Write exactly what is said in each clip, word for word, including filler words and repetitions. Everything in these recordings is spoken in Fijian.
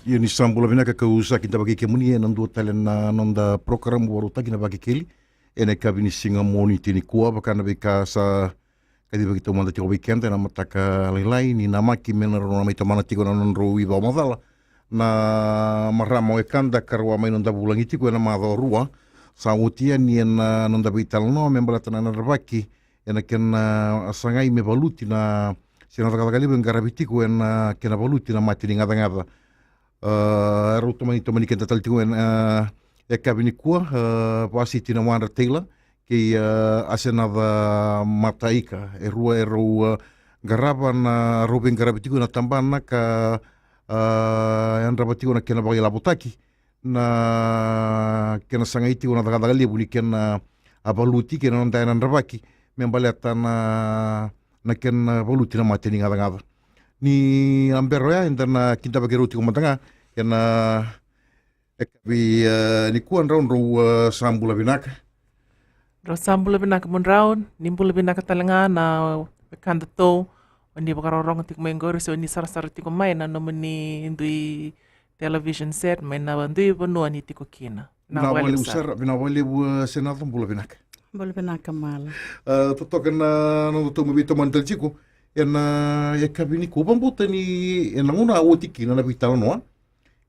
Io, ni sa bula vinaka, kau sa kidavaki kemuni ena dua tale na noda program vakarautaki na Vakekeli ena yakavi ni siga Moniti nikua. Vaka na veika sa kacivaki taumada tiko vei keda ena mataka lailai, ni namaki me na rau na mai tomana tiko na nodrau ivakamacala na marama wekada ka rau a mai noda vulagi tiko ena macawa rua sa oti yani ena noda veitalanoa me baleta na yadravaki ena kena, a, sagai me valuti na, se na cakacaka levu e qaravi tiko ena kena valuti na mate ni gacagaca. A, e rau tomani, tomani keda tale tiko ena, a, yakavi nikua, a, Vasiti Nawadra Taylor kei, a, Asenaca Mataika, e rua e rau, a, qarava na, rau veiqaravi tiko na tabana ka, a, yadrava tiko na kena vakailavotaki na kena sagai tiko na cakacaka levu ni kena, a, valuti kei na noda yadravaki me baleta na, na kena valuti na mate ni gacagaca. Ni a bera oya eda na kidavaki rau tiko mada ga ena yakavi, e, nikua. Drau, drau, e, sa bula vinaka. Drau sa bula vinaka mudrau, ni bula vinaka tale ga na wekadatou o ni vakarorogo tiko mai qori, se o ni sarasara tiko mai na nomuni dui television set mai na dui vanua ni tiko kina. Vinaka vakalevu sara, vinaka vakalevu, e, Senaca, bula vinaka. Bula vinaka Mala. E, totoka na nodatou mai veitomani tale tiko ena yakavi nikua. Au vakabauta ni ena gauna a oti kina na veitalanoa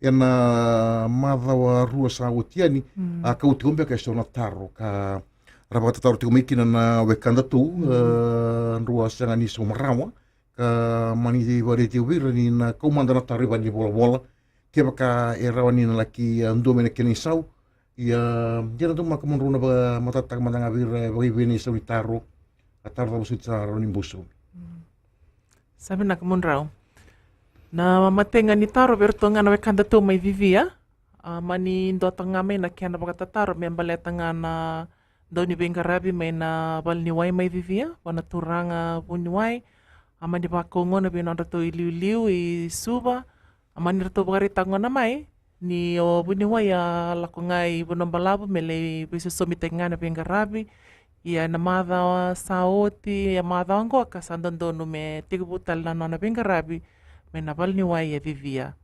ena macawa rua sa oti yani, mm, a kau tiko beka eso na taro ka ra vakatataro tiko mai kina na wekadatou, mm, e, drau a sega ni sauma rawa, ka mani vakaraici au vei ira ni na kau mada na taro i valenivolavola kevaka e rawa ni na laki, a, dua mai na kena isau. Ia, ia na domaka mudrau na vakamatatataka mada ga vei ira e vakaivi na isau ni taro, a taro cava soti sa rawa ni bau saumi. Mm. Sa vinaka mudrau. Na matai ga ni taro vei iratou ga na wekadatou mai Vivia. A, mani duataka ga mai na kena vakatataro me baleta ga na dauniveiqaravi mai na valeniwai mai Vivia, vua na turaga vuniwai. A mani vakaugona vei nodratou iliuliu i Suva. A mani ratou vakaraitaka gona mai ni o vuniwai a lako ga i Vanuabalavu me lai veisosomitaki ga na veiqaravi. Ia ena macawa sa oti, ia macawa oqo ka sa dodonu me tekivu tale na nona veiqaravi mai na valeniwai e Vivia.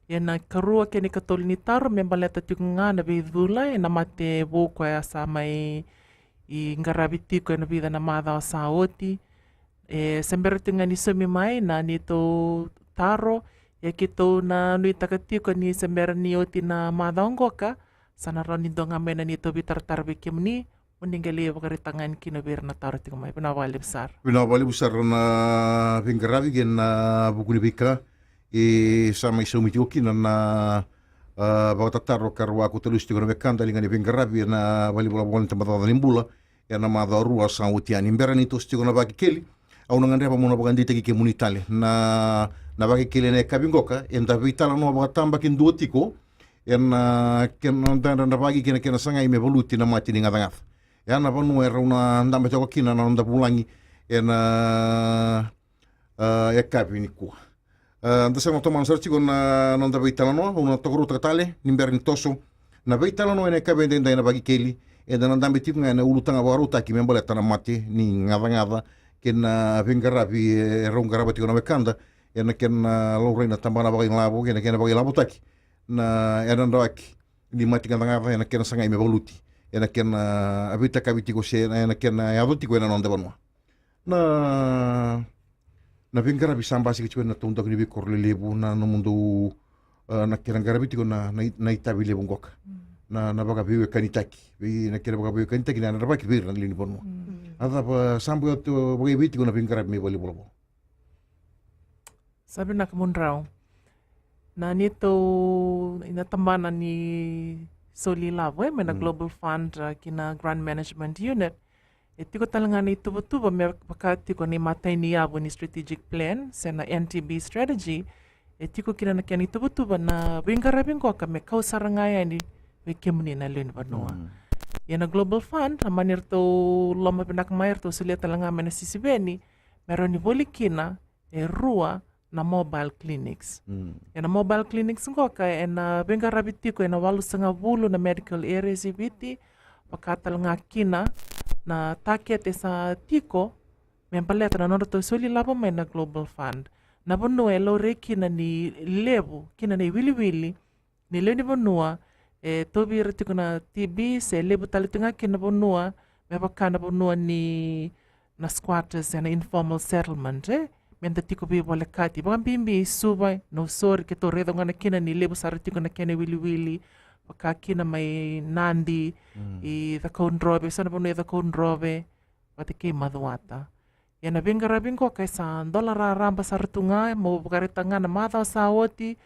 Ia na ikarua kei na ikatolu ni taro me baleta tiko ga na veicula ena mate vou koya sa mai qaravi tiko ena vica na macawa sa oti. E se bera tiko ga ni saumi mai na neitou taro, ia keitou na nuitaka tiko ni se bera ni oti na macawa oqo ka sa na rawa ni dua ga mai na neitou veitaratara vei kemuni, mo ni qai lai vakaraitaka ga yani kina vei ira na taro tiko mai. Vinaka vakalevu sara. Vinaka vakalevu sara na veiqaravi kei na vuku ni veika e sa mai saumi tiko kina na, a, vakatataro ka rau a kauta lesu tiko na wekada, liga ni veiqaravi ena valenivolavola ni tabacakacaka ni bula ena macawa rua sa oti yani. Bera ni toso tiko na Vakekeli, au na gadreva meu na vakadeitaki kemuni tale. Na, na Vakekeli ena yakavi qoka eda veitalanoa vakatabakidua tiko ena kena, na yadravaki kei na kena sagai me valuti na mate ni gacagaca. Ia na vanua e rau na dabe toka kina na noda vulagi ena, a, yakavi nikua. A, da sa na tomana sara tiko na noda veitalanoa, au na tokaruataka tale ni bera ni toso na veitalanoa ena yakavi edaidai na Vakekeli. Eda na dabe tiko ga ena ulutaga vakarautaki me baleta na mate ni gacagaca kei na veiqaravi e rau qarava tiko na wekada ena kena laurai na tabana vakailavo kei na kena vakailavotaki na yadravaki ni mate gacagaca ena kena sagai me valuti, ena kena, a, veitakavi tiko se ena kena yaco tiko ena noda vanua. Na, na veiqaravi sa basika tiko ena taudaku ni veikoro lelevu, na nomudou, a, na kena qaravi tiko na, na, na itavi levu qoka. Mm. Na, na vakaveiwekanitaki, vei, na kena vakaveiwekanitaki na yadravaki vei ira na lewe ni vanua. Mm. A cava sa bau yaco vakaivei tiko na veiqaravi mai valenivolavola? Sa vinaka mudrau. Na neitou, na tabana ni soli ilavo, e, mai na, mm, Global Fund, a, ki na Grant Management Unit, e tiko tale ga na ituvatuva me vaka tiko na imatai ni yavu ni strategic plan se na N T B strategy. E tiko kina na kena ituvatuva na veiqaravi qoka me kau sara ga yani vei kemuni na lewe ni vanua. Mm. Ia na Global Fund, a mani ratou loma vinaka mai, ratou solia tale ga mai na sisiveni me rawa ni voli kina e rua na mobile clinics. Mm. Ena mobile clinics qoka ena veiqaravi tiko ena walusagavulu na medical areas i Viti, vaka tale ga kina na target e sa tiko me baleta na nodratou soli ilavo mai na Global Fund. na vanua e laurai kina ni levu kina na iwiliwili ni lewe ni vanua e tauvi ira tiko na T B, se levu tale tiko ga kina na vanua me vaka na vanua ni na squatters ena informal settlement, e, me da tiko veivolekati, vakabibi i Suva, Nausori, keitou raica gona kina ni levu sara tiko na kena iwiliwili, vaka kina mai Nadi, i Cakaudrove, so na vanua i Cakaudrove vata kei Macuata. Ia na veiqaravi qoka e sa dola raraba sara tu ga, mo vakaraitaka ga na macawa sa oti,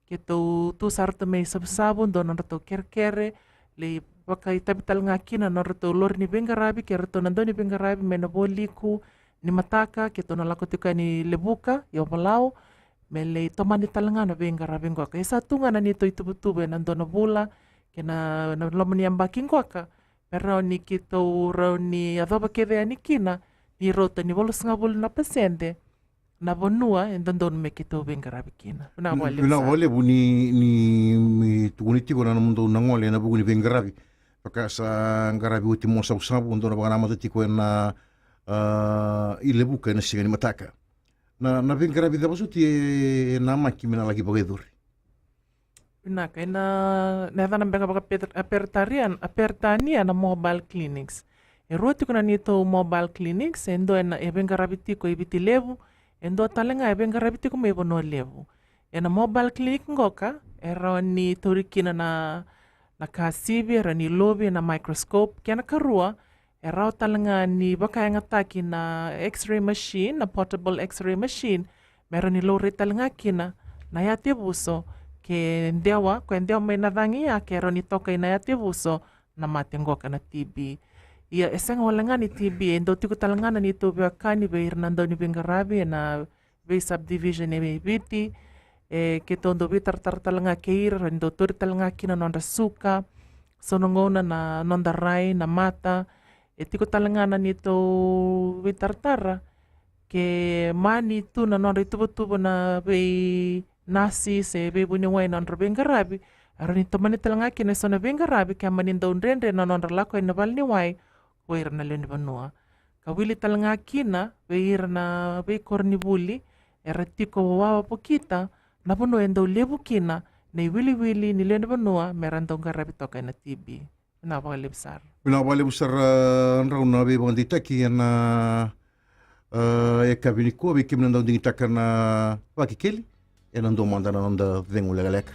keitou tu sara tu mai Savusavu, dua nodratou kerekere, lai vakaitavi tale ga kina na nodratou lori ni veiqaravi kei ratou na dau ni veiqaravi mai na Vualiku ni mataka, keitou na lako tiko yani Levuka i Ovalau, me lai tomani tale ga na veiqaravi qoka. E sa tu ga na neitou ituvatuva ena dua na vula kei na, na loma ni yabaki qoka, me rawa ni keitou rawa ni yacova kece yani kina ni rauta ni walusagavulu na pasede na vanua e dodonu me keitou veiqaravi kina. Vinaka vakalevu. Vinaka vakalevu ni, ni, ni tukuni tiko na nomudou na gole ena vuku ni veiqaravi. Vaka sa qaravi oti mai Savusavu, dou na vakanamata tiko ena, a, i Levuka ena siga ni mataka. Na, na veiqaravi cava soti e, e namaki me na laki vakayacori? Vinaka, ena, na yacana beka vaka Pet-, a Peritania, a Peritania na mobile clinics. E rua tiko na neitou mobile clinics, e dua ena, e veiqaravi tiko i Viti Levu, e dua tale ga e veiqaravi tiko mai Vanua Levu. Ena mobile clinic qoka, e rawa ni tauri kina na, na ka sivi, e rawa ni lovi ena microscope, kei na karua, e rawa tale ga ni vakayagataki na X-ray machine, na portable X-ray machine, me rawa ni laurai tale ga kina na yatevuso, ke dewa, ko e dewa mai na cagi ya, ke rawa ni toka ina yatevuso na mate qoka na T B. Ia, e sega wale ga ni T B, e dau tiko tale ga na neitou veiwekani vei ira na dau ni veiqaravi ena vei subdivision e Viti, e keitou dau veitaratara tale ga kei ira, rawa ni dau tauri tale ga kina na nodra suka, so na gauna na noda rai, na mata, e tiko tale ga na neitou veitaratara, ke mani tu na nodra ituvatuva na vei nasi se veivuniwai na nodra veiqaravi, e rawa ni tomani tale ga kina eso na veiqaravi, ke mani dau dredre na nodra lako ina valeniwai, ko ira na lewe ni vanua. Ka wili tale ga kina, vei ira na veikoronivuli, era tiko wawa vakita, na vanua e dau levu kina na iwiliwili ni lewe ni vanua, me ra dau qaravi toka ena T B. Vinaka vakalevu sara. Vinaka vakalevu sara, drau na veivakadeitaki ena, a, yakavi nikua, vei kemuni na dau digitaka na Vakekeli. Ena dua mada na noda cegu lekaleka.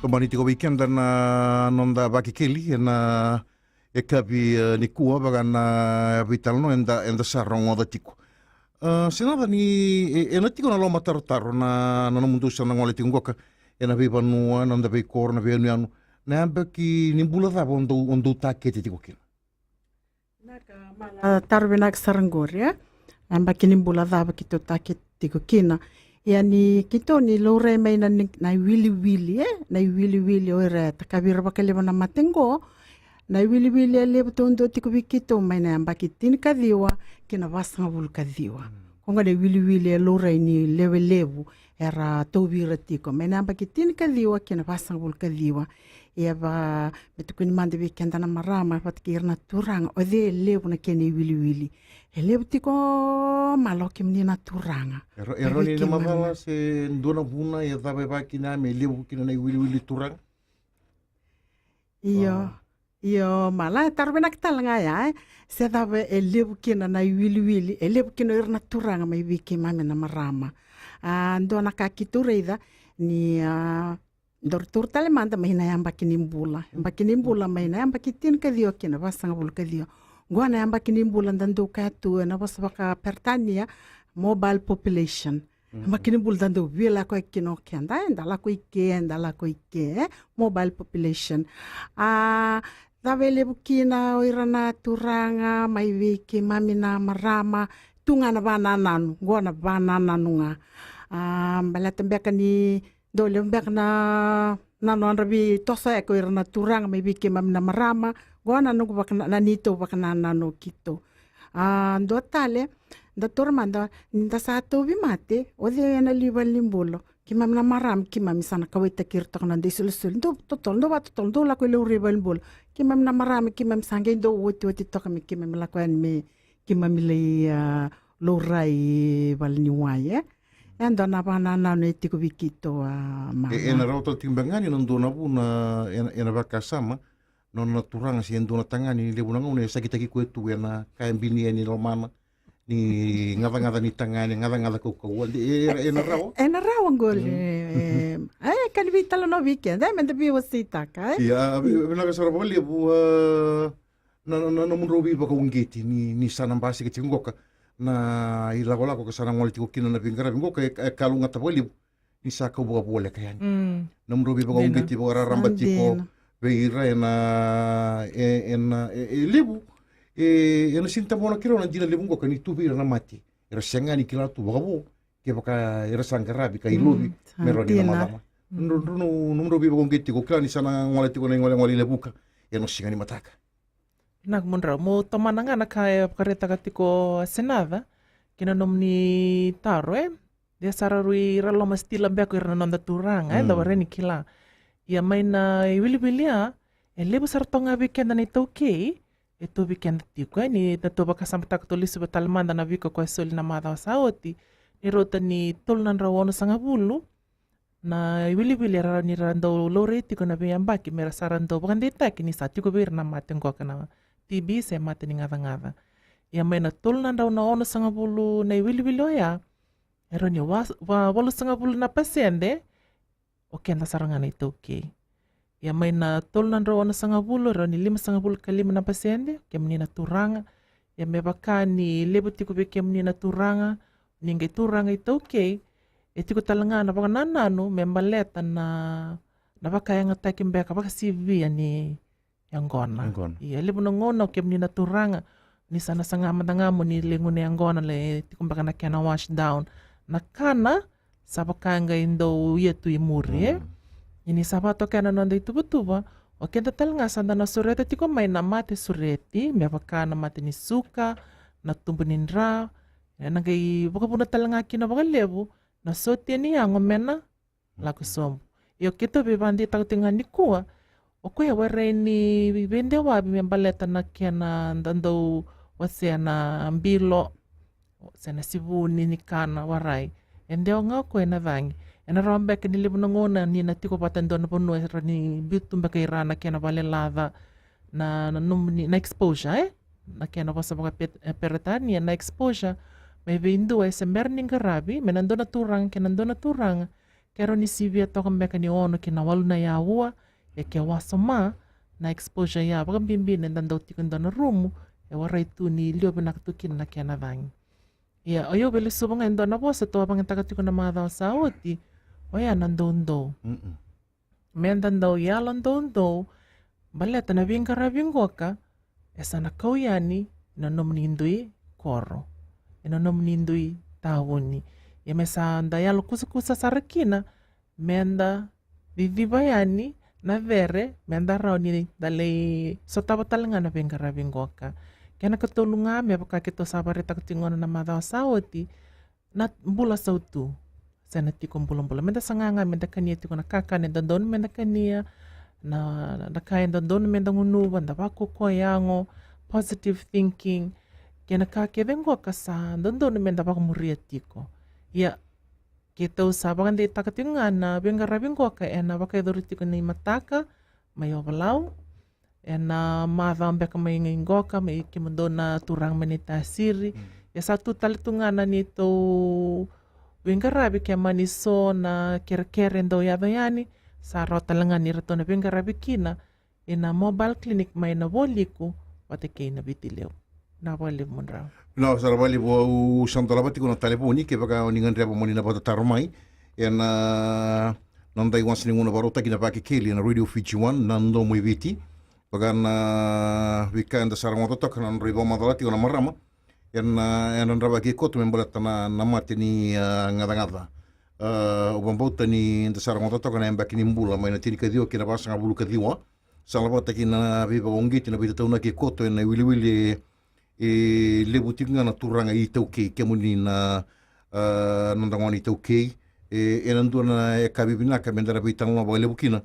Tomani tiko vei keda na noda Vakekeli ena yakavi, e, nikua, vaka na veitalanoa eda, eda sa rogoca tiko. A, Senaca, ni, e, ena tiko na lomatarotaro na, na nomudou sa na gole tiko qoka ena veivanua, na noda veikoro, na veiyanuyanu. Na yabaki ni bula cava o dou, o dou takete tiko kina? Vinaka, Mala, taro vinaka sara qori, e? Na yabaki ni bula cava keitou takete tiko kina. Ia ni keitou ni laurai mai na ni, na iwiliwili, e? Na iwiliwili o ira e takavi ira vakalevu na mate qo. Na iwiliwili e levu taudua tiko vei keitou mai na yabaki tinikaciwa ki na vasagavulu kaciwa. Ko qo na iwiliwili e laurai ni lewe levu era tauvi ira tiko mai na yabaki tinikaciwa ki na vasagavulu kaciwa. Ia va, me tukuni mada vei keda na marama vata kei ira na turaga, o cei e levu na kena iwiliwili? E levu tiko, Mala, o kemuni na turaga. E ra-, e rawa ni na macala se dua na vuna e cava e vaka kina me levu kina na iwiliwili turaga? Io. A. Io, Mala, e taro vinaka tale ga ya, e. Se cava e levu kina na iwiliwili, e levu kina o ira na turaga mai vei keimami na marama. A, dua na ka keitou raica ni, a, dou taura tale mada mai na yabaki ni bula. Yabaki ni bula mai na yabaki tinikaciwa ki na vasagavulu kaciwa. Qo na yabaki ni bula da dau kaya tu ena vosa vakaperitania, mobile population. Mhm. Yabaki ni bula da dau via lako kina o keda, e, da lako i ke, da lako i ke, e, mobile population. A, cava e levu kina o ira na turaga mai vei keimami na marama, tu ga na vanananu, qo na vanananu ga. A, baleta beka ni dau levu beka na, na nodra veitosoyaki o ira na turaga mai vei keimami na marama, qo na noqu vaka-, na neitou vakanananu o keitou. A, dua tale, da taura mada, ni da sa tauvi mate, o cei ena liu valenibula? Keimami na marama, keimami sa na kauwaitaki ira toka na dei solisoli. Dou totolo, dou vakatotolo, dou lako i laurai valenibula. Keimami na marama, keimami sa qai dou otioti toka me keimami lako yani me keimami lai, a, laurai valeniwai, e. E dua na vakanananu e tiko vei keitou, a, mama. E, ena rawa tale tiko beka ga ni na dua na vuna, ena, ena vakasama, nona turaga se dua na tagane ni levu na gauna e sakitaki koya tu ena ka e binia ni lomana, ni gacagaca ni tagane, gacagaca kaukauwa, de, e, e, ena rawa. E, ena rawa qori, e, e, e, ka ni veitalanoa vei keda, e, meda veiwaseitaka, e. Ia, vi-, vinaka sara vakalevu, a, na, na, na, nomudrau veivakauqeti, ni, ni sa na basika tiko qoka na ilakolako ka sa na gole tiko kina na veiqaravi qoka, e, e kalougata vakalevu. Ni sa kau vakavoleka yani. Mm. Nomudrau veivakauqeti, dina, vakararaba tiko vei ira ena, e, ena, e, e levu, e, ena sini tabona kei rau na dina levu qoka ni tu vei ira na mate. Era sega ni kila tu vakavo, kevaka era sa qaravi ka ilovi, mm, me rawa ni na macala. Mm. Nomudrau, nomudrau veivakauqeti tiko, kila ni sa na gole tiko na igolegole i Levuka ena siga ni mataka. Na mudrau, mo tomana ga na ka e vakaraitaka tiko a Sinaca, kei na nomuni taro, e? De sa ra rui ra loma stila beka ira na noda turaga, e, da warai ni kila. Ia mai na iwiliwili ya, e levu sara toka ga vei keda na iTaukei, e tu vei keda tiko, e, ni da tou vakasamataka, tou lesuva tale mada na veika koya soli na macawa sa oti, ni rauta ni tolu na drau onosagavulu na iwiliwili era rawa ni ra dau laurai tiko na veiyabaki me ra sa ra dau vakadeitaki ni sa tiko vei ira na mate qoka na T B se mate ni gacagaca. Ia mai na tolu na drau na onosagavulu na iwiliwili oya, e rawa ni wa-, wa-, walusagavulu na pasede o keda sara ga na iTaukei. Ia mai na tolu na drau onosagavulu, e rawa ni limasagavulu ka lima na pasede o kemuni na turaga. Ia me vaka ni levu tiko vei kemuni na turaga, ni qai turaga iTaukei, e tiko tale ga na vakanananu me baleta na, na vakayagataki beka vakasivia ni yaqona. Yaqona. Ia, levu na gauna o kemuni na turaga, ni sa na saga mada ga mo ni lai gunu yaqona, lai tiko beka na kena wash down. Na kana sa vaka e qai dau ia tu i muri, e? Mm. Ia ni sa vakatoka na noda ituvatuva, o keda tale ga sa da na sureta tiko mai na mate sureti, me vaka na mate ni suka, na tubu ni dra, ena qai vakavuna tale ga kina vakalevu na sotia ni yago me na lako sobu. Io, keitou veivakadeitaka tiko ga nikua, o koya e warai ni veidewavi me baleta na kena da dau wasea na bilo, se na sivuni ni kana, warai. E dewa ga o koya ena cagi. Ena rawa beka ni levu na gauna ni na tiko vata e dua na vanua e rawa ni biu tu beka i ra na kena vale laca, na, na nomuni, na exposure, e? Na kena vosa vaka Pet-, e, Peretania, na exposure. Mai vei dua e se bera ni qaravi, mai na dua na turaga kei na dua na turaga, ke rawa ni sivia toka beka ni ono ki na walu na aua, e ke wasoma na exposure ya, vakabibi ni da dau tiko e dua na rumu, e warai tu ni liwa vinaka tu kina na kena cagi. Ia, o yau via lesuva ga e dua na vosa tou a vakayagataka tiko na macawa sa oti, oya na doudou. Mm-mm. Me da dau yalo doudou, baleta na veiqaravi qoka, e sa na kau yani ena nomuni dui koro, ena nomuni dui tauni. Ia me sa da yalo kusakusa sara kina, me da ciciva yani na cere, me da rawa ni da lai sotava tale ga na veiqaravi qoka. Kena ikatolu ga, me vaka keitou sa vakaraitaka tiko gona na macawa sa oti, na bula sautu, se na tiko bulabula. Me da saga ga me da kania tiko na kakana e dodonu me da kania, na, na ka e dodonu me da gunuva, da vakaukauwa yago, positive thinking, kei na ka kece qoka sa dodonu me da vakamuria tiko. Ia, keitou sa vakadeitaka tiko ga na veiqaravi qoka ena vakayacori tiko ni mataka mai Ovalau, ena macawa beka mai qai qoka, mai kemudou na turaga mai Naitasiri. Mm. Ia sa tu tale tu ga na neitou veiqaravi ke mani so na kerekere e dau yaco yani, sa rawa tale ga ni ratou na veiqaravi kina ena mobile clinic mai na Vualiku vata kei na Viti Levu. Na vakalevu mudrau. Na sara vakalevu, au sa dolava tiko na talevoni, kevaka o ni gadreva mo ni na vakatataro mai ena noda iwasa ni gauna vakarautaki na Vakekeli ena Radio Fiji One, na Domo i Viti. Vaka na veika eda sa rogoca toka na nodra ivakamacala tiko na marama ena, ena dravaki e koto me baleta na, na mate ni, a, gacagaca. A, au vakabauta ni da sa rogoca toka na yabaki ni bula mai na tinikaciwa ki na vasagavulu kaciwa. Sa lavata ki na veivakauqeti, na veitataunaki e koto ena iwiliwili e, e levu tiko ga na turaga iTaukei, kemuni na, a, noda gone iTaukei, E, ena dua na yakavi vinaka me da na veitalanoa vakalevu kina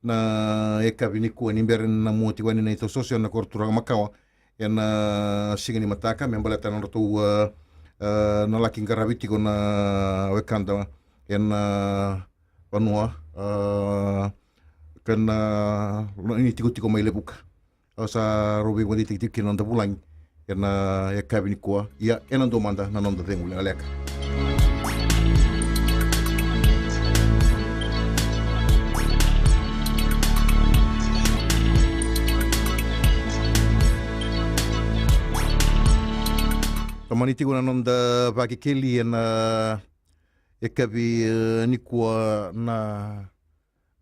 na yakavi nikua ni bera na mua tiko yani na iTausose na koro turaga makawa. Ena siga ni mataka me baleta na nodratou, a, a, na laki qaravi tiko na wekada ena vanua, a, ka na ni tikotiko mai Levuka. Au sa rau veivakadeitakitaki kina na noda vulagi ena yakavi nikua. Ia, ena dua mada na noda cegu lekaleka. Tomani tiko na noda vakekeli ena yakavi, e, nikua na,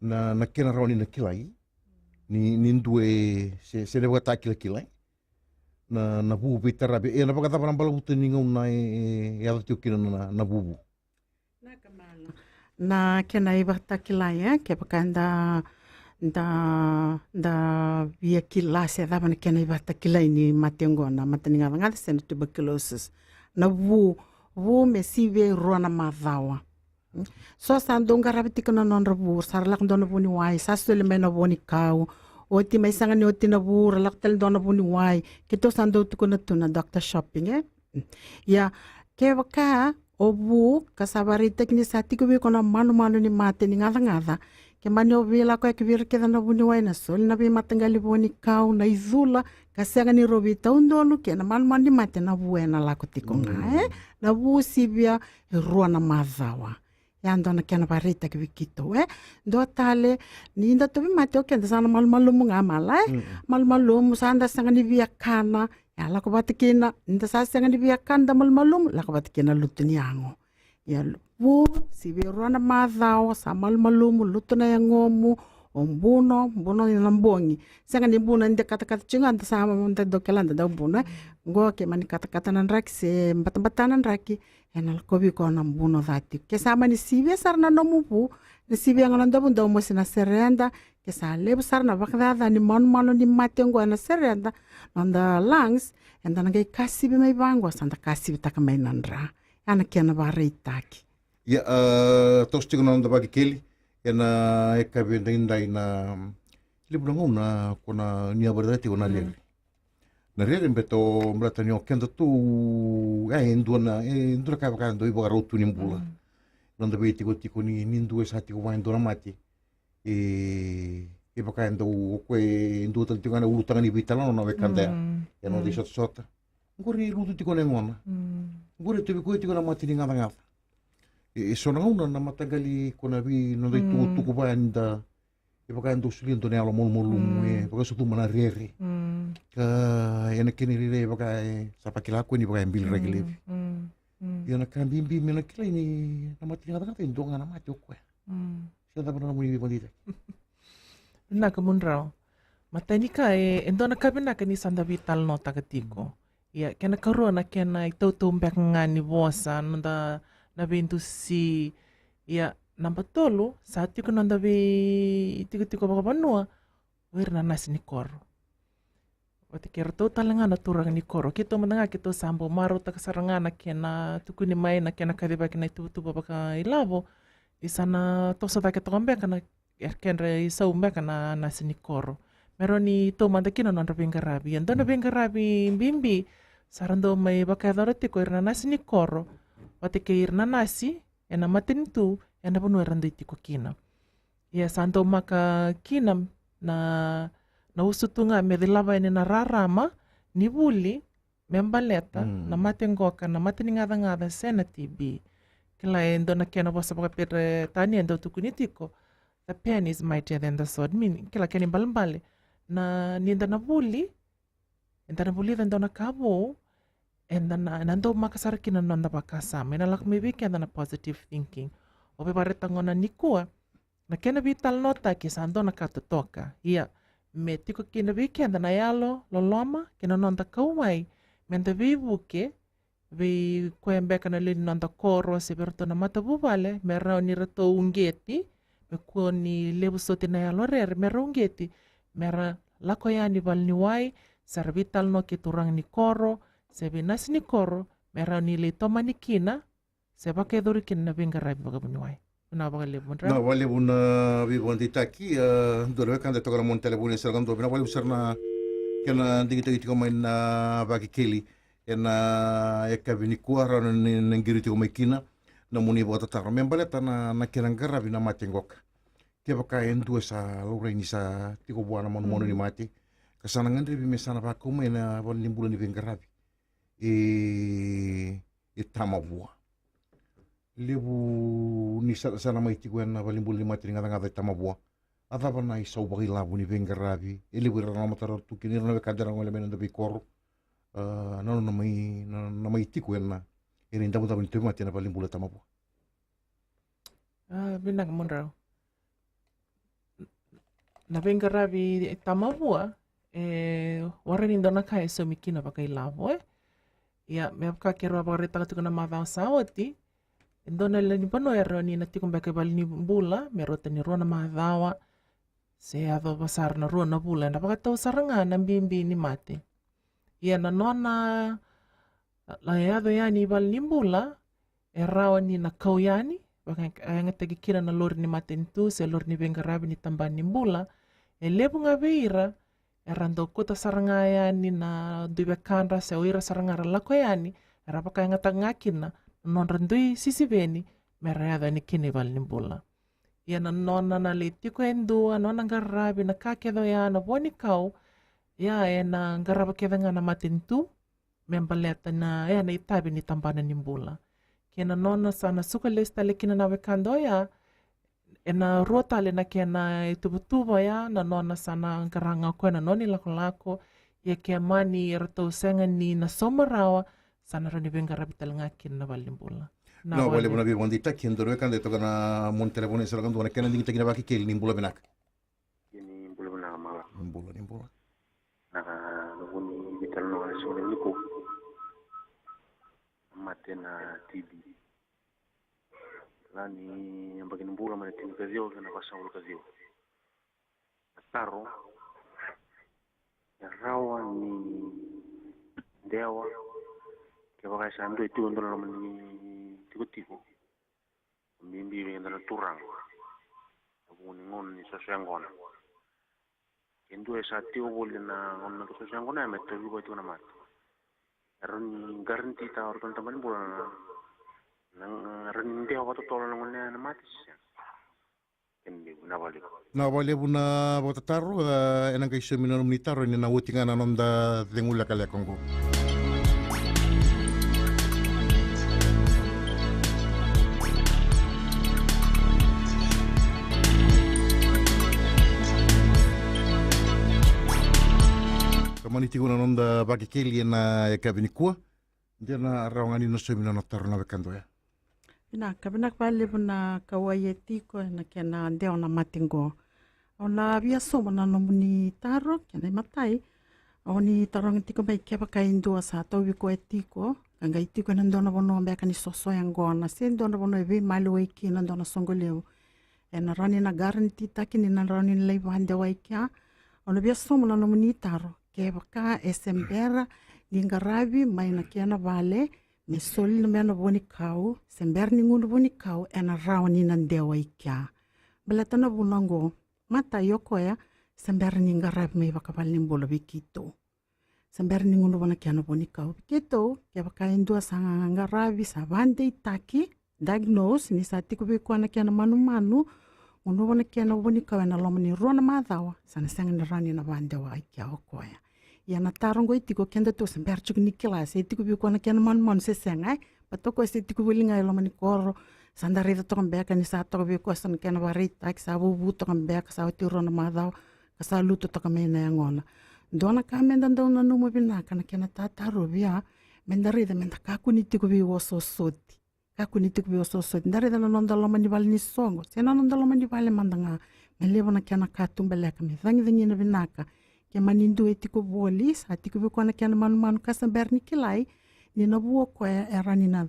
na, na kena rawa ni na kilai ni, ni dua e se, se na vakatakilakila, e? Na, na vu veitaravi, e na vakacava na balavuta ni gauna e, e, e yaco tiko kina na, na vuvu. Na kamala. Na kena ivakatakilai, e, kevaka da, da, da via kila se cava na kena ivakatakilai ni mate oqo na mate ni gacagaca se na tuberculosis. Na vu, vu me sivia e rua na macawa. So sa dau qaravi tiko na nodra vu, sa ra lako dua na vuniwai, sa soli mai na vunikau. Oti mai sega ni oti na vu, ra lako tale dua na vuniwai. Keitou sa dau tukuna tu na doctor shopping, e? Ia, kevaka o vu ka sa vakaraitaki ni sa tiko vei iko na manumanu ni mate ni gacagaca, ke mani o veilakoyaki vei ira kece na vuniwai, na soli na veimataqali vunikau, na icula, ka sega ni rau veitaudonu kei na manumanu ni mate, na vu ena lako tiko ga, e? Na vu sivia e rua na macawa. Ya dua na kena vakaraitaki vei keitou, e? Dua tale, ni da tauvimate o keda sa na malumalumu ga, mala, e? Malumalumu, sa da sega ni via kana, ya lako vata kina, ni da sa sega ni via kana, da malumalumu, lako vata kina lutu ni yago. Ia, vu sivia e rua na macawa, sa malumalumu, lutu na yagomu, o buno, buno ena bogi. Sega ni buno ni da katakata tiko ga, da sa, da dau kila, da dau buno, e? Qo ke mani katakata na draki se batabata na draki, ena lakovi koya na buno ca tiko. Ke sa mani sivia sara na nomu vu, na sivia ga na noda vu, dau mosi na sereda. Ke sa levu sara na vakacaca ni manumanu ni mate oqo ena sereda, noda lungs, eda na qai kasivi mai vaqo, sa da kasivitaka mai na dra. Ya na kena vakaraitaki. Ia, a, toso tiko na noda vakekeli ena yakavi edaidai, na levu na gauna ko na ni a vakaraitaka tiko na rere. Na rere, beto baleta ni o keda tu, e, e dua na, e dua na ka e vaka e dau ivakarau tu ni bula. Noda veitikotiko ni, ni dua e sa tiko vua e dua na mate. E, e vaka e dau, o koya e dua tale tiko ga na ulutaga ni veitalanoa na wekada ya. E noda isotasota. Qori e lutu tiko na yagona. Qori e tauvi koya tiko na mate ni gacagaca. E, e so na gauna na mataqali ko na vei noda itukutuku vaya ni da, e vaka e dau solia dua na yalo malumalumu, e vakasucuma na rere. Ka ena kena irairai e vaka e sa vakila koya ni vaka e biliraki laivi. Ia na ka bibi me na kilai ni na mate ni gacagaca e dua ga na mate o koya. Se cava na nomuni veivakadeitaki? Vinaka mudrau. Matai ni ka, e, e dua na ka vinaka ni sa da veitalanoataka tiko. Ia, kena karua na kena itautau beka ga ni vosa, noda na veidusi. Ia, naba tolu, sa tiko noda veitikotiko vakavanua, o ira na nasi ni koro. Vata kei iratou tale ga na turaga ni koro. Keitou mada ga keitou sa bau marautaka sara ga na kena tukuni mai na kena kacivaki na ituvatuva vakailavo. Ni sa na toso cake toka beka na, e, kedra isau beka na nasi ni koro. Me rawa ni taumada kina na nodra veiqaravi. Ia dua na veiqaravi bibi sa ra dau mai vakayacora tiko ira na nasi ni koro vata kei ira na nasi ena matanitu ena vanua era dui tiko kina. Ia sa daumaka kina na, na usutu ga me cilava yani na rarama ni vuli me baleta na mate qoka, na mate ni gacagaca se na T B. Kila e dua na kena vosa vakaperitania e dau tukuni tiko, the pen is mightier than the sword. Mean, kila kena ibalebale na, ni da na vuli, eda na vulica e dua na ka vou, eda na, ena daumaka sara kina na noda vakasama, ena lako mai vei keda na positive thinking. O vei varaitaka gona nikua, na kena veitalanoataki sa dua na ka totoka. Ia, me tiko kina vei keda na yalo loloma kei na noda kauwai, meda veivuke vei koya beka na lewe ni noda koro se vei ratou na matavuvale, me rawa ni ratou uqeti, me kua ni levu soti na yalo rere, me ra uqeti, me ra lako yani valeniwai, sa ra veitalanoa kei turaga ni koro se vei nasi ni koro, me rawa ni lai tomani kina se vakayacori kina na veiqaravi vakavuniwai. Vinaka vakalevu, Madrau. Vinaka vakalevu na veivakadeitaki. A, dua na wekada e toka na mona talevoni, e sara ga dua. Vinaka vakalevu sara na kena digitaki tiko mai na Vakekeli ena yakavi nikua, rawa ni na qiri tiko mai kina na nomuni vakatataro me baleta na, na kena qaravi na mate qoka. Kevaka e dua sa laurai ni sa tiko vua na manumanu ni mate, ka sa na gadrevi me sa na vakau mai na valenibula ni veiqaravi e, e Tamavua. Levu ni sa, sa na mai tiko ena valenibula ni mate ni gacagaca e Tamavua. A cava na isau vakailavo ni veiqaravi? E levu ira na matara tu kina, ira na wekada era gole mai na noda veikoro. A, na nona mai, na, na mai tiko ena, ena idavodavo ni tauvimate ena valenibula e Tamavua. A, vinaka, Madrau. Na veiqaravi e Tamavua, e, warai ni dua na ka e saumi kina vakailavo, e. Ia, me vaka keirau a vakaraitaka tiko na macawa sa oti, e dua na lewe ni vanua e rawa ni na tiko beka e valenibula me rauta ni rua na macawa, se yacova sara na rua na vula, ena vakatau sara ga na bibi ni mate. Ia na nona, na yaco yani i valenibula, e rawa ni na kau yani, vakayagataki kina na lori ni matanitu se lori ni veiqaravi ni tabana ni bula. E levu ga vei ira era dau kauta sara ga yani na dui wekadra se o ira sara ga ra lako yani, era vakayagataka ga kina na nodra dui sisiveni me ra yaco yani kina i valenibula. Ia na nona na lai tiko e dua, na nona qaravi na ka kece oya, na vuanikau, ia ena qarava kece ga na matanitu me baleta na, ia na itavi ni tabana ni bula. Kei na nona sa na suka lesu tale kina na wekada oya, ena rua tale na kena ituvatuva oya, na nona sa na qara ga o koya na nona ilakolako. Ia ke mani eratou sega ni na sauma rawa, sa na rawa ni veiqaravi tale ga kina na valenibula. Na vakalevu na veivakadeitaki. E dua na wekada e toka na mona talevoni, e sara ga dua, na kena digitaki na Vakekeli. Ni bula vinaka. Ni bula vinaka, Mala. Ni bula, ni bula. Na, na vu ni veitalanoa ena siga nikua, na mate na T B. Ra ni yabaki ni bula mai na tinikaciwa kei na vasagavulu kaciwa. Na taro, e rawa ni dewa kevaka e sa dua e tiko e dua na loma ni tikotiko. Bibi vei keda na turaga, na vuku ni gauna ni soso yaqona. Ke dua e sa tiko voli na gauna ni soso yaqona ya me tauvi koya tiko na mate, e rawa ni guarantee-taka o iratou na tabana ni bula na, na, e rawa ni dewa vakatotolo na gauna ya na mate se sega? Kena levu, vinaka vakalevu. Vinaka vakalevu na vakatataro. A, ena qai saumi na nomuni taro ni na oti ga na noda cegu lekaleka oqo. Tomani tiko na noda Vakekeli ena yakavi nikua. De na rawa ga ni na saumi na nona taro na wekada oya. Vinaka, vinaka vakalevu na kauwai e tiko ena kena dewa na mate qo. Au na via sauma na nomuni taro, kena imatai. Au ni taroga tiko mai kevaka e dua sa tauvi koya tiko, ka qai tiko ena dua na vanua beka ni soso yaqona se dua na vanua e veimaliwai kina dua na soqo levu, ena rawa ni na guarantee-taki ni na rawa ni na lai vadewai kea? Au na via sauma na nomuni taro. Kevaka e se bera ni qaravi mai na kena vale me soli mai na vuanikau, se bera ni gunu vuanikau, ena rawa ni na dewa i kea. Baleta na vuna oqo, matai, o koya se bera ni qaravi mai vakavalenibula vei keitou. Se bera ni gunuva na kena vuanikau vei keitou. Kevaka e dua sa qaravi, sa vadeitaki, diagnose ni sa tiko vei koya na kena manumanu, gunuva na kena vuanikau ena loma ni rua na macawa, sa na sega ni rawa ni na vadewa i kea o koya. Ia na taro oqo e tiko, keda tu se bera tiko ni kila se tiko vei koya na kena manumanu se sega, e? Baleta o koya se tiko voli ga e loma ni koro, sa da raica toka beka ni sa toka vei koya sa na kena vakaraitaki, sa vuvu toka beka, sa oti rua na macawa, ka sa lutu toka mai na yagona. Dua na ka meda dau nanuma vinaka na kena tatarovi, a, meda raica meda kakua ni tiko veiososoti. Kakua ni tiko veiososoti. Da raica na noda loma ni vale ni soqo se na noda loma ni vale mada ga, me levu na kena katubaleka, me cagicagina vinaka. Ke mani dua e tiko voli, sa tiko vei koya na kena manumanu ka sa bera ni kilai, ni na vu o koya e rawa ni na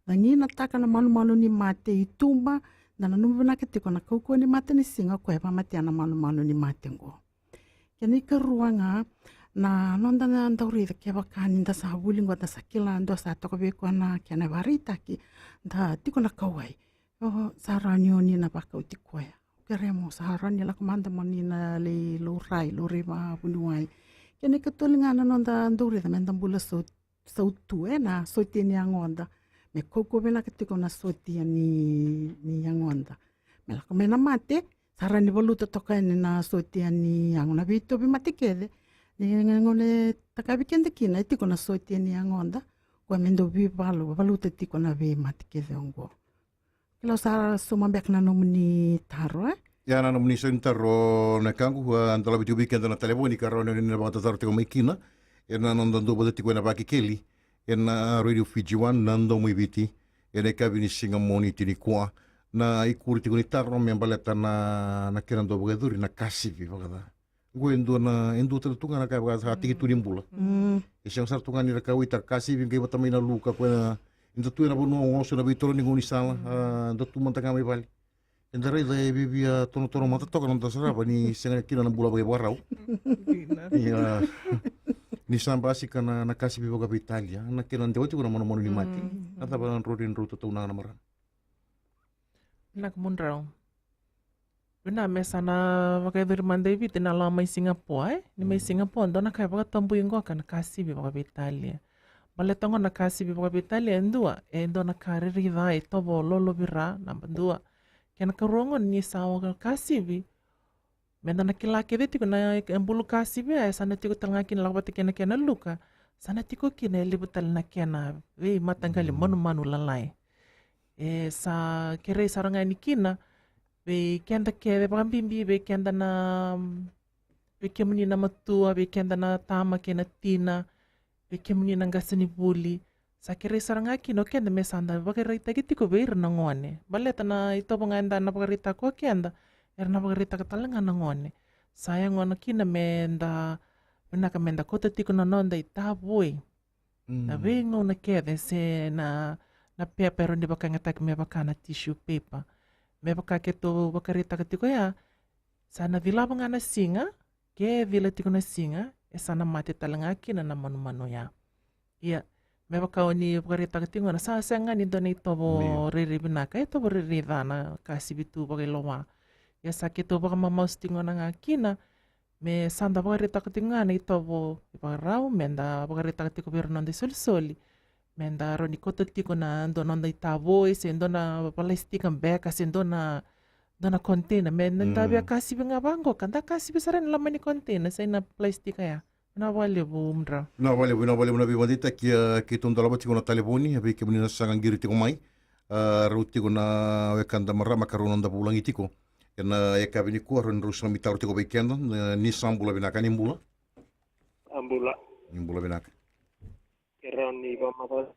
caginataka na manumanu ni mate i tuba. Da nanuma vinaka tiko na kaukauwa ni matanisiga o koya e vakamatea na manumanu ni mate oqo. Kena ikarua ga, Na noda na dau raica kevaka ni da sa vuli qo, da sa kila, dua sa toka vei koya na kena vakaraitaki, da tiko na kauwai. O, sa rawa ni oni na vakauti koya. Kere mo sa rawa ni lako mada mo ni na lai laurai, laurai vakavuniwai. Kena ikatolu ga na noda dau raica me da bula sau, sautu, e, na sotia ni yagoda. Me kaukaua vinaka tiko na sotia ni, ni yagoda. Me lako mai na mate, sa rawa ni valuta toka yani na sotia ni yago, na veitauvimate kece. Ni gauna e takavi keda kina, e tiko na sotia ni yagoda. Koya me dau veivalu, valuta tiko na veimate kece oqo. Kila, au sa sauma beka na nomuni taro, e? Ia, na nomuni sau ni taro, na wekaqu, a, dolavi tiko vei keda na talevoni ka rawa ni na vakatataro tiko mai kina ena noda duavata tiko ena Vakekeli ena Radio Fiji One, na Domo i Viti, ena yakavi ni siga Moniti nikua. Na ikuri tiko ni taro me baleta na, na kena dau vakayacori na kasivi vakaca. Qo e dua na, e dua tale tu ga na ka e vaka sa tiki tu ni bula. Mm. E sega sara tu ga ni ra kauwaitaka kasivi, qai vata mai na luka, koya na, eda tu ena vanua oso, na veitoro ni gaunisala, a, da tu mada ga mai vale. Eda raica e viavia tonotono mada toka na noda sarava ni sega kina na bula vakaivakarau. Dina. Ia, ni sa basika na, na kasivi vakaveitalia, na kena dewa tiko na manumanu ni mate. Mm. Na cava na drau ni drau tataunaka na marama? Vinaka mudrau. Vinaka, me sa na vakayacori mada i Viti na lawa mai Singapore, e? Ni mai Singapore, dua na ka e vakatabui qoka na kasivi vakaveitalia. Baleta qo na kasivi vakaveitalia, e dua, e dua na ka rairai ca, e tovo lolovira, naba dua. Kena karua qo, ni sa oka kasivi, me da na kila kece tiko na, e, bulu kasivi, e, sa na tiko tale ga kina lako vata kei na kena luka, sa na tiko kina e levu tale na kena veimataqali manumanu lalai. E sa kerei sara ga yani kina vei keda kece, vakabibi vei keda na, vei kemuni na matua, vei keda na tama kei na tina, vei kemuni na qasenivuli. Sa kerei sara ga kina o keda me sa da vakaraitaki tiko vei ira na gone. Baleta na itovo ga eda na vakaraitaka o keda, era na vakaraitaka tale ga na gone. Sa yaga na kina me da, vinaka me da kauta tiko na noda itavoi. Mm. Na veigauna kece se na, na pepa era ni vakayagataki me vaka na tissue paper. Me vaka keitou vakaraitaka tiko ya, sa na cilava ga na siga, ke cila tiko na siga, e sa na mate tale ga kina na manumanu ya. Ia, me vaka o ni vakaraitaka tiko ga na sa sega ni dua na itovo rairai vinaka, e tovo rairai ca na kasivi tu vakailoa. Ia sa keitou vakamamasu tiko ga kina, me sa da vakaraitaka tiko ga na itovo ivakarau, me da vakaraitaka tiko vei ira na noda isolisoli. Me da rawa ni kauta tiko na dua na noda itavoi, se dua na palaisitika beka, se dua na, dua na container. Me da via kasivi ga vaqo, ka da kasivi sara ena loma ni container, se na palaisitika ya. Vinaka vakalevu mudrau. Vinaka vakalevu, vinaka vakalevu na veivakadeitaki. A, keitou dolava tiko na talevoni, a, vei kemuni na saga qiri tiko mai. A, rau tiko na wekada marama ka rau na da vulagi tiko ena yakavi nikua, rau ni rau sa mai taro tiko vei keda. E, ni sa bula vinaka, ni bula. A bula. Ni bula vinaka. Ke rawa ni vakamacala.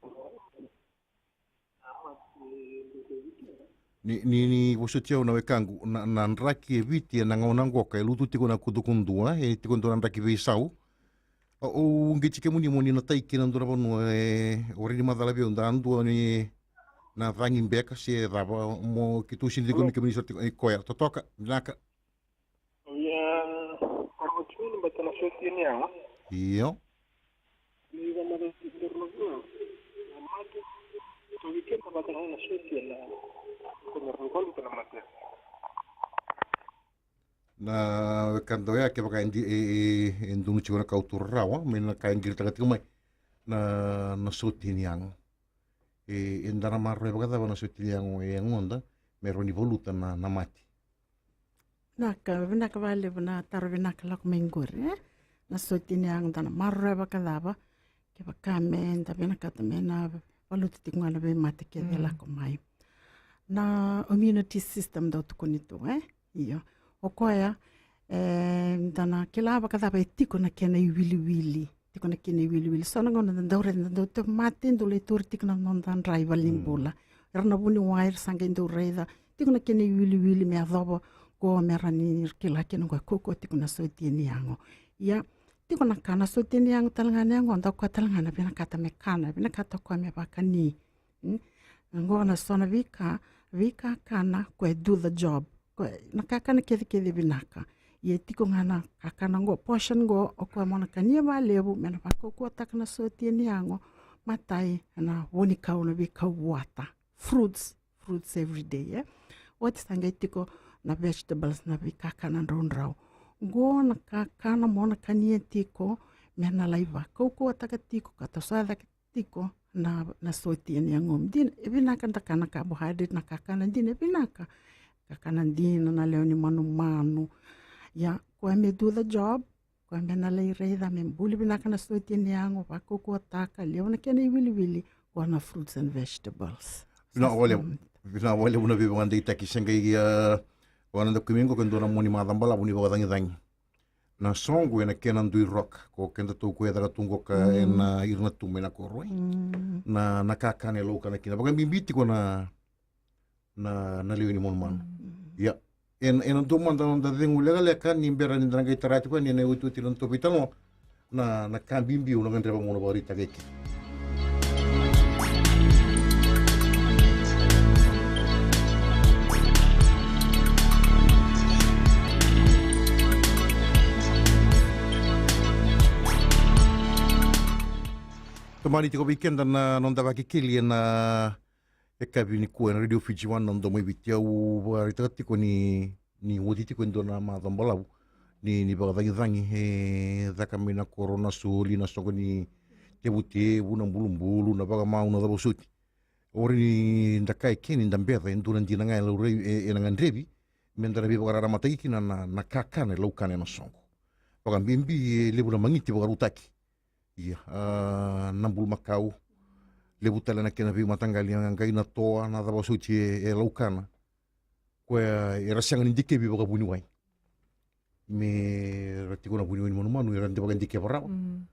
Ni, ni, ni vosoti au na wekaqu, na, na draki e Viti ena gauna qoka e lutu tiko na kudukudua, e tiko dua na draki veisau. Au, au uqeti kemuni mo ni na tai kina dua na vanua, e, o rawa ni macala vei au, da dua ni na cagi beka se cava, mo keitou sini tiko ni kemuni sara tiko, e, koya, totoka, vinaka. Ia, koro tiko ni bata na sotia ni yago. Io. Ni ga mara tiko na mate. Toki kena bata na sotia na, ko na rukoli ko na mate. Na wekada oya kevaka e di, e, e, e donu tiko na ka au tu rarawa, mai na ka e qiritaka tiko mai. Na, na sotia ni yago. E, eda na maroroya vakacava na sotia ni yago e yagoda, me rawa ni valuta na, na mate. Vinaka, vinaka vakalevu na taro vinaka lako mai qori, e? Na sotia ni yago da na maroroya vakacava, kevaka me da vinakata me na valuta tiko ga na veimate kece lako mai. Na immunity system dau tukuni tu, e? Io. O koya, e, da na kila vakacava e tiko na kena iwiliwili. Tiko na kena iwiliwili. So na gauna da dau raica, da dau tauvimate, dau lai tauri tiko na noda dra i valenibula. Era na vuniwai, era sa qai dau raica. Tiko na kena iwiliwili me yacova, qo me ra ni kila kina qo e kaukaua tiko na sotia ni yago. Ia, tiko na ka na sotia ni yago tale ga na yagoda, o koya tale ga na vinakata me kana, vinakata o koya me vakani. Mm? Qo na so na veika, veika kana, ko e do the job. Ko e, na kakana kecekece vinaka. Ia e tiko ga na kakana qo, portion qo, o koya mo na kania valevu me na vakaukauwataka na sotia ni yago. Matai na vunikau, na veikau vuata, fruits, fruits every day, e. Oti sa qai tiko na vegetables, na veikakana draudrau. Qo na kakana mo na kania tiko me na lai vakaukauwataka tiko ka tosoya cake tiko na, na sotia ni yagomu. Dina, e vinaka da kana carbohydrate, na kakana dina e vinaka. Kakana dina, na lewe ni manumanu. Ia, koya me do the job, koya me na lai raica me buli vinaka na sotia ni yago, vakaukauwataka, levu na kena iwiliwili, koya na fruits and vegetables. Vinaka vakalevu. Vinaka vakalevu na veivakadeitaki. Se qai, a, vaka na da kumi qo, ke dua na moni maca balavu ni vakacagicagi. Na soqo ena kena dui roka, ko kedatou ko e caka tu qo ka ena ira na tu mai na koro, e. Na, na kakana e laukana kina. Vakabibi tiko na, na, na lewe ni manumanu. Ia, ena, ena dua mada na noda cegu lekaleka ni bera ni da na qai tara tiko yani ena iotioti ni noda tou veitalanoa. Na, na ka bibi au na gadreva meu na vakaraitaka eke. Tomani tiko vei keda na noda vakekeli ena yakavi nikua ena Radio Fiji One, na Domo i Viti. Au vakaraitaka tiko ni, ni oti tiko e dua na macawa balavu ni, ni vakacagicagi, e caka mai na koro, na soli, na soqo ni tevutevu, na bulubulu, na vakamau, na cava soti. Ori ni da kaya eke ni da beca, e dua na dina ga e laurai, e, ena gadrevi me da na veivakararamataki kina na, na kakana e laukana ena soqo. Vakabibi e levu na magiti vakarautaki. Ia, a, na bulumakau, levu tale na kena veimataqali, na qai na toa, na cava soti e, e laukana. Koya era sega ni dikevi vakavuniwai. Me ra tiko na vuniwai ni manumanu, era de vakadikeva rawa.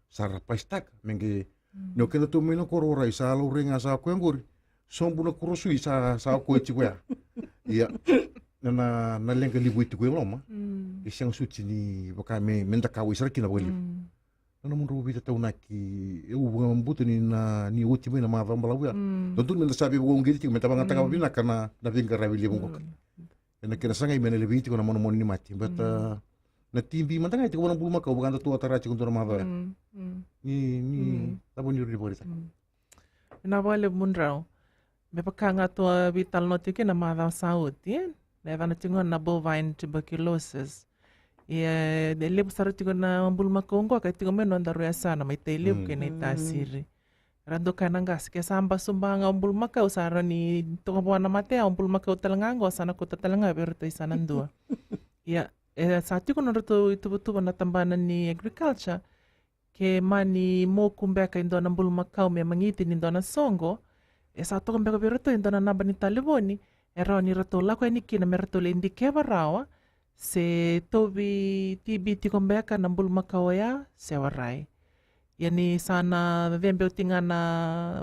Sa ra pasitaka, me qai, ni o kedatou mai na koro, o rai sa laurai ga sa koya qori. Sobu na korosui sa, sa koya tiko ya. Ia, na, na, na leqa levu e tiko e loma. E sega soti ni vaka me, me da kauwai sara kina vakalevu. Na nomudrau veitataunaki, e, au vakabauta ni na, ni oti mai na macawa balavu ya. Dodonu me da sa veivakauqeti tiko, me da vakayagataka vinaka na, na veiqaravi levu qoka. Ena kena sagai me na levei tiko na manumanu ni mate. Baleta na T B mada ga e tiko vua na bulumakau, vaka datou a tara tiko dua na macawa ya. Ni, ni, cava ni rawa ni vakaraitaka? Vinaka vakalevu mudrau. Me vaka ga tou a veitalanoa tiko kina na macawa sa oti, e? Na yacana tiko ga na bovine tuberculosis. Ia, e levu sara tiko na bulumakau qoka e tiko mai nodaru yasana, mai Tailevu kei Naitasiri. Era dau kaya na qase, ke sa basuba ga o bulumakau, sa rawa ni toka vua na mate, o bulumakau tale ga qo, sa na kauta tale ga vei iratou i sana dua. Ia, e sa tiko nodratou ituvatuva na tabana ni agriculture, ke mani moku beka e dua na bulumakau me magiti ni dua na soqo, e sa toka beka vei iratou e dua na naba ni talevoni e rawa ni ratou lako yani kina me ratou lai dikeva rawa se tauvi T B tiko beka na bulumakau oya se warai. Ia ni sa na cebe oti ga na,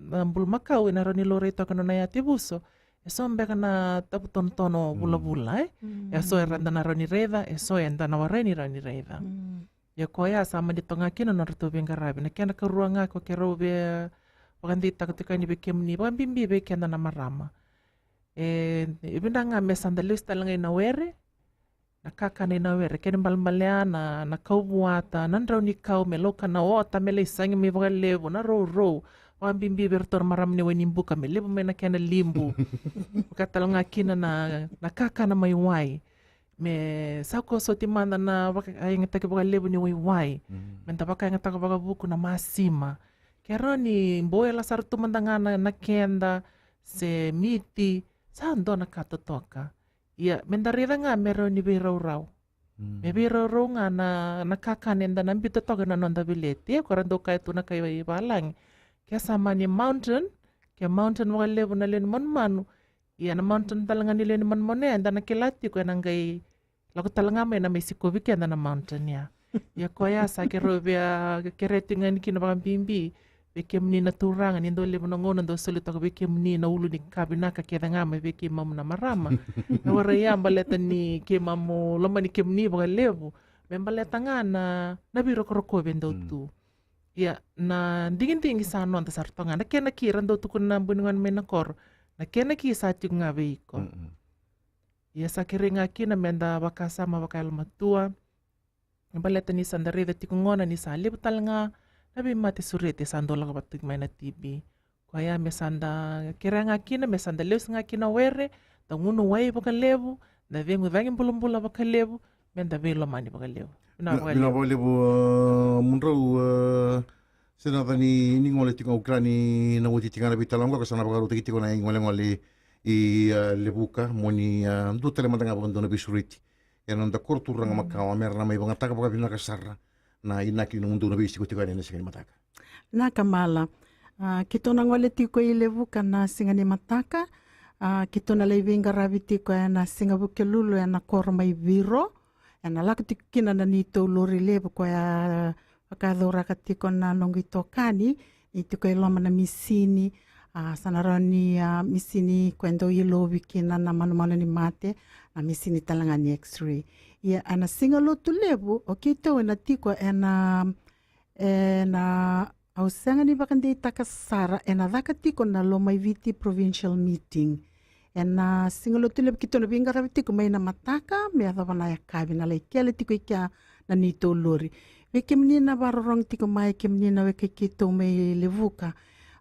na bulumakau, ena rawa ni laurai toka na nona yatevuso, e so beka na tavutonotono vulavula, e? E so era da na rawa ni raica, e so eda na warai ni rawa ni raica. Ia koya sa mani toka ga kina na nodratou veiqaravi. Na kena karua ga ko keirau via vakadeitaka tiko yani vei kemuni, vakabibi vei keda na marama. E, e vinaka ga me sa da lesu tale ga ina were, na kakana ina were, kena ibalebale ya na, na kau vuata, na drau ni kau me lauka na ota, me lai sagi mai vakalevu, na rourou. Vakabibi vei iratou na marama ni Wainibuka, me levu mai na kena libu. Vaka tale ga kina na, na kakana mai wai. Me sa kua soti mada na vakayagataki vakalevu ni waiwai. Me da vakayagataka vakavuku na masima. Ke rawa ni bowela sara tu mada ga na, na keda, se miti, sa dua na ka totoka. Ia, me da raica ga me rawa ni veiraurau. Me veiraurau ga na, na kakana eda na biuta toka ena noda veleti. E, ko ra dau kaya tu na kai valagi. Ke sa mani mountain, ke mountain vakalevu na lewe ni manumanu. Ia na mountain tale ga ni lewe ni manumanu ya, eda na kila tiko ena qai lako tale ga mai na mai sikovi keda na mountain ya. Ia koya sa keirau via kerea tiko ga yani kina vakabibi vei kemuni na turaga, ni dau levu na gauna dau soli toka vei kemuni na ulu ni ka vinaka kece ga mai vei keimamu na marama. Na warai ya baleta ni keimamu lomani kemuni vakalevu. Me baleta ga na, na veirokorokovi e dau tu. Ia, na digidigi sa noda sara toka ga. Na kena ki, ra dau tukuna na bui ni gone mai na koro. Na kena ki sa tiko ga vei iko. Ia sa kerei ga kina me da vakasama vakayalomatua, baleta ni sa da raica tiko gona ni sa levu tale ga na veimate sureti sa dau lako vata tiko mai na T B. Koya me sa da kerea ga kina me sa da lesu ga kina were, da gunu wai vakalevu, da cegu cagi bulabula vakalevu, me da veilomani vakalevu. Vinaka vakalevu. Vinaka vakalevu, uh, mudrau, uh, Sinaca, ni gole tiko ga, au kila ni na oti tiko ga na veitalanoa qo, ka sa na vakarautaki tiko na igolegole i, uh, Levuka mo ni, uh, dua tale mada ga vakadua na veisureti ena noda koro turaga makawa, me ra na mai vagataka vakavinaka sara na inaki ni nomudou na veisiko tiko yani ena siga ni mataka. Na kamala, a, keitou na gole tiko i Levuka na siga ni mataka, a, keitou na lai veiqaravi tiko ena siga Vukelulu ena koro mai Viro, ena lako tiko kina na neitou lori levu koya vakacauraka tiko na noqu itokani, ni tiko i loma na misini, a, sa na rawa ni, a, misini koya dau ilovi kina na manumanu ni mate, na misini tale ga ni X-ray. Ia ena siga Lotulevu, o keitou ena tiko ena, ena, au sega ni vakadeitaka sara, ena caka tiko na Lomaiviti Provincial Meeting. Ena siga Lotulevu keitou na veiqaravi tiko mai na mataka me yacova na yakavi, na lai kele tiko i kea na neitou lori. Vei kemuni na vakarorogo tiko mai, kemuni na weka i keitou mai Levuka,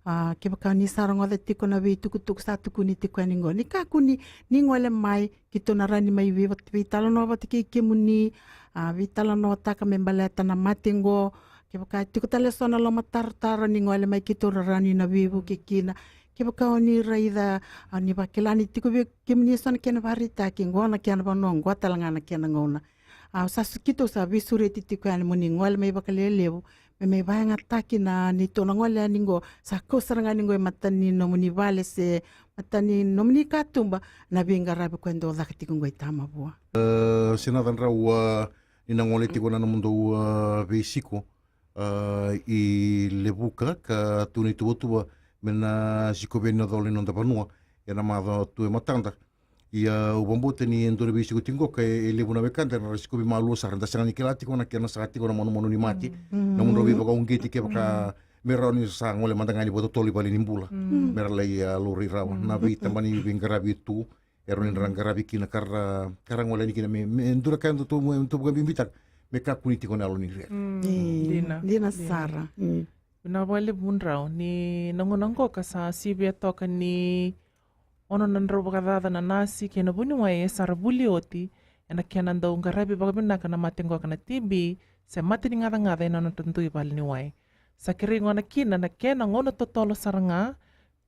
a, kevaka ni sa rogoca tiko na veitukutuku sa tukuni tiko yani qo, ni kakua ni, ni gole mai, keitou na rawa ni mai vei, veitalanoa vata kei kemuni, a, veitalanoataka me baleta na mate qo. Kevaka tiko tale eso na lomatarotaro, ni gole mai, keitou na rawa ni na veivuke kina. Kevaka o ni raica, a, ni vakila ni tiko vei kemuni eso na kena vakaraitaki, qo na kena vanua, qo tale ga na kena gauna. A, sa su, keitou sa veisureti tiko yani mo ni gole mai vakalelevu, me mai vakayagataki na neitou na gole yani qo, sa kau sara ga ni qo e mata ni nomuni vale se mata ni nomuni katuba, na veiqaravi koya dau caka tiko qo i Tamavua. E, Sinaca, drau, a, ni na gole tiko na nomudou, a, veisiko, a, i Levuka, ka tu na ituvatuva me na sikovi yani na colo ni noda vanua ena macawa tu e matada. Ia au vakabauta ni e dua na veisiko tiko qo ka e, e levu na wekada era sikovi malua sara, da sega ni kila tiko na kena sa tiko na manumanu ni mate. Mm. Na mudrau veivakauqeti kevaka me rawa ni sa gole mada ga ni vakatotolo i valenibula, me ra lai, a, laurai rawa. Na veitabana ni veiqaravi e tu, e rawa ni ra qaravi kina ka ra, ka ra gole yani kina me, me dua na ka e dau, e dau vakabibitaka, me kakua ni tiko na yalo ni rere. Mm. E, dina, dina sara. Mm. Vinaka vakalevu mudrau. Ni na gauna qo ka sa sivia toka ni ono na drau vakacaca na nasi kei na vuniwai e sa ra vuli oti ena kena dau qaravi vakavinaka na mate qoka na T B, se mate ni gacagaca ena nodra dui valeniwai. Sa kerei gona kina na kena gauna totolo sara ga,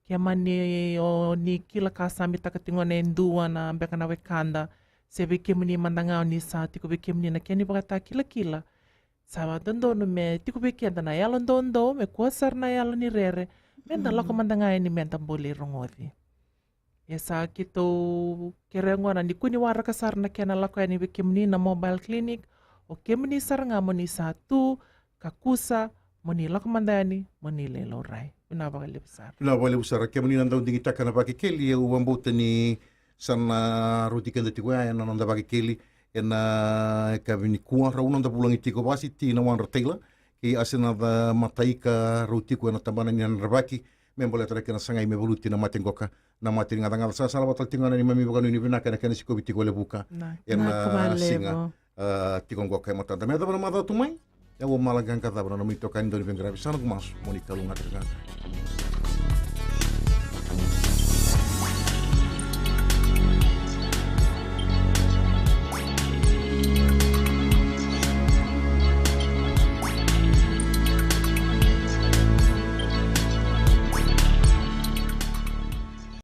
ke mani o ni kila ka samitaka tiko gona e dua na beka na wekada, se vei kemuni mada ga o ni sa tiko vei kemuni na kena ivakatakilakila. Sa dodonu me tiko vei keda na yalo doudou, me kua sara na yalo ni rere, me da lako mada ga yani me da bole rogoci. E sa keitou kerea gona ni kua ni waraka sara na kena lako yani vei kemuni na mobile clinic, o kemuni sara ga mo ni sa tu ka kusa, mo ni lako mada yani mo ni lai laurai. Vinaka vakalevu sara. Vinaka vakalevu sara. Kemuni na dau digitaka na Vakekeli, au vakabauta ni sa na rauti keda tiko ya ena noda Vakekeli ena yakavi nikua. Rau noda vulagi tiko Vasiti Nawadra Taylor kei Asenaca Mataika, rau tiko ena tabana ni Nadravaki me baleta na kena sagai me valuti na mate qoka, na mate ni gacagaca. Sa sala vata tiko ga na neimami vakanuinui vinaka ena kena sikovi tiko e Levuka ena siga, a, tiko qoka e matada. Me yacova na macawa tu mai, au a malaqaqacava na nomuni itokani dau ni veiqaravi. Sa noqu masu mo ni kalougata sara.